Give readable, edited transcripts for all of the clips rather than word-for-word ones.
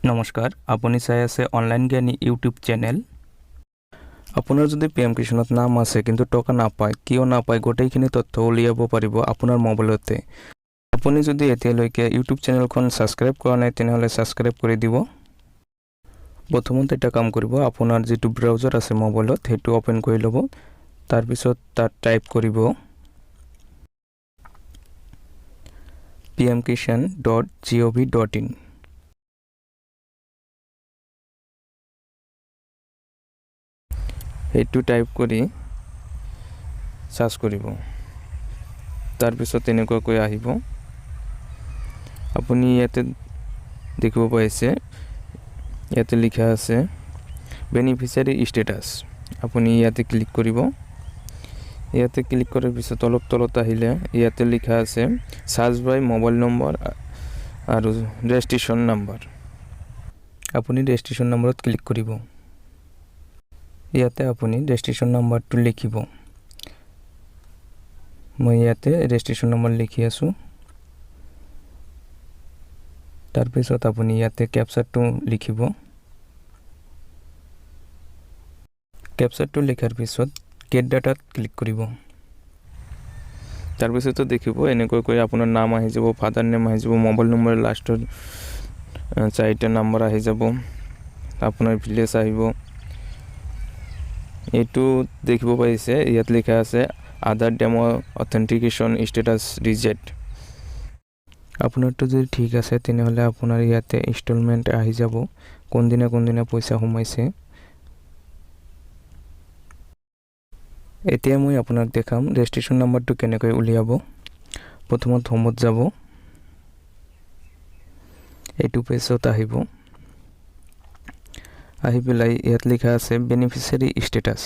নমস্কাৰ, আপুনি চাই আছে অনলাইন জ্ঞানী ইউটিউব চেনেল। আপোনাৰ যদি পি এম কিষাণত নাম আছে কিন্তু টকা নাপায়, কিয় নাপায়, গোটেইখিনি তথ্য উলিয়াব পাৰিব আপোনাৰ মোবাইলতে। আপুনি যদি এতিয়ালৈকে ইউটিউব চেনেলখন ছাবস্ক্ৰাইব কৰা নাই, তেনেহ'লে ছাবস্ক্ৰাইব কৰি দিব। প্ৰথমতে এটা কাম কৰিব, আপোনাৰ যিটো ব্ৰাউজাৰ আছে মোবাইলত, সেইটো অ'পেন কৰি ল'ব। তাৰপিছত তাত টাইপ কৰিব pmkisan.gov.in। সেইটো টাইপ কৰি চাৰ্চ কৰিব। তাৰপিছত তেনেকুৱাকৈ আহিব। আপুনি ইয়াতে দেখিব পাইছে, ইয়াতে লিখা আছে বেনিফিচিয়াৰী ষ্টেটাছ। আপুনি ইয়াতে ক্লিক কৰিব। ইয়াতে ক্লিক কৰাৰ পিছত অলপ তলত আহিলে ইয়াতে লিখা আছে চাৰ্চ বাই মোবাইল নম্বৰ আৰু ৰেজিষ্ট্ৰেশ্যন নাম্বাৰ। আপুনি ৰেজিষ্ট্ৰেশ্যন নম্বৰত ক্লিক কৰিব। ইয়াতে আপুনি ৰেজিষ্ট্ৰেশ্যন নম্বৰটো লিখিব। মই ইয়াতে ৰেজিষ্ট্ৰেশ্যন নম্বৰ লিখি আছোঁ। তাৰপিছত আপুনি ইয়াতে কেপচাৰটো লিখিব। কেপচাৰটো লিখাৰ পিছত গেট ডাটাত ক্লিক কৰিব। তাৰপিছতো দেখিব এনেকুৱাকৈ আপোনাৰ নাম আহি যাব, ফাদাৰ নেম আহি যাব, মোবাইল নম্বৰ লাষ্টৰ চাৰিটা নম্বৰ আহি যাব, আপোনাৰ ভিলেজ আহিব। এইটো দেখিব পাৰিছে, ইয়াত লিখা আছে আধাৰ ডেম' অথেণ্টিকেশ্যন ষ্টেটাছ ৰিজেক্ট। আপোনাৰটো যদি ঠিক আছে, তেনেহ'লে আপোনাৰ ইয়াতে ইনষ্টলমেণ্ট আহি যাব, কোনদিনা কোনদিনা পইচা সোমাইছে। এতিয়া মই আপোনাক দেখাম ৰেজিষ্ট্ৰেশ্যন নাম্বাৰটো কেনেকৈ উলিয়াব। প্ৰথমত হোমত যাব, এইটো পেজত আহিব। আহি পেলাই ইয়াত লিখা আছে বেনিফিচিয়াৰী ষ্টেটাছ।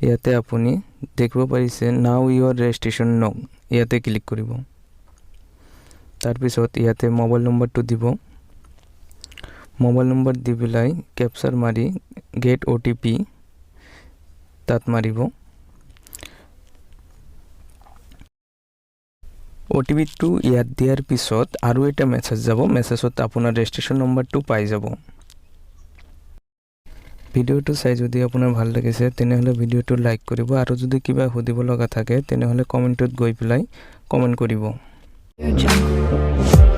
ইয়াতে আপুনি দেখিব পাৰিছে নাও ইউৰ ৰেজিষ্ট্ৰেশ্যন ন', ইয়াতে ক্লিক কৰিব। তাৰপিছত ইয়াতে মোবাইল নম্বৰটো দিব। মোবাইল নম্বৰ দি পেলাই কেপচাৰ মাৰি গেট অ'টিপি তাত মাৰিব। অ'টিপিটো ইয়াত দিয়াৰ পিছত আৰু এটা মেছেজ যাব। মেছেজত আপোনাৰ ৰেজিষ্ট্ৰেশ্যন নম্বৰটো পাই যাব। ভিডিঅ'টো চাই যদি আপোনাৰ ভাল লাগিছে, তেনেহ'লে ভিডিঅ'টো লাইক কৰিব আৰু যদি কিবা সুধিব লগা থাকে, তেনেহ'লে কমেণ্টত গৈ পেলাই কমেণ্ট কৰিব। Jungle.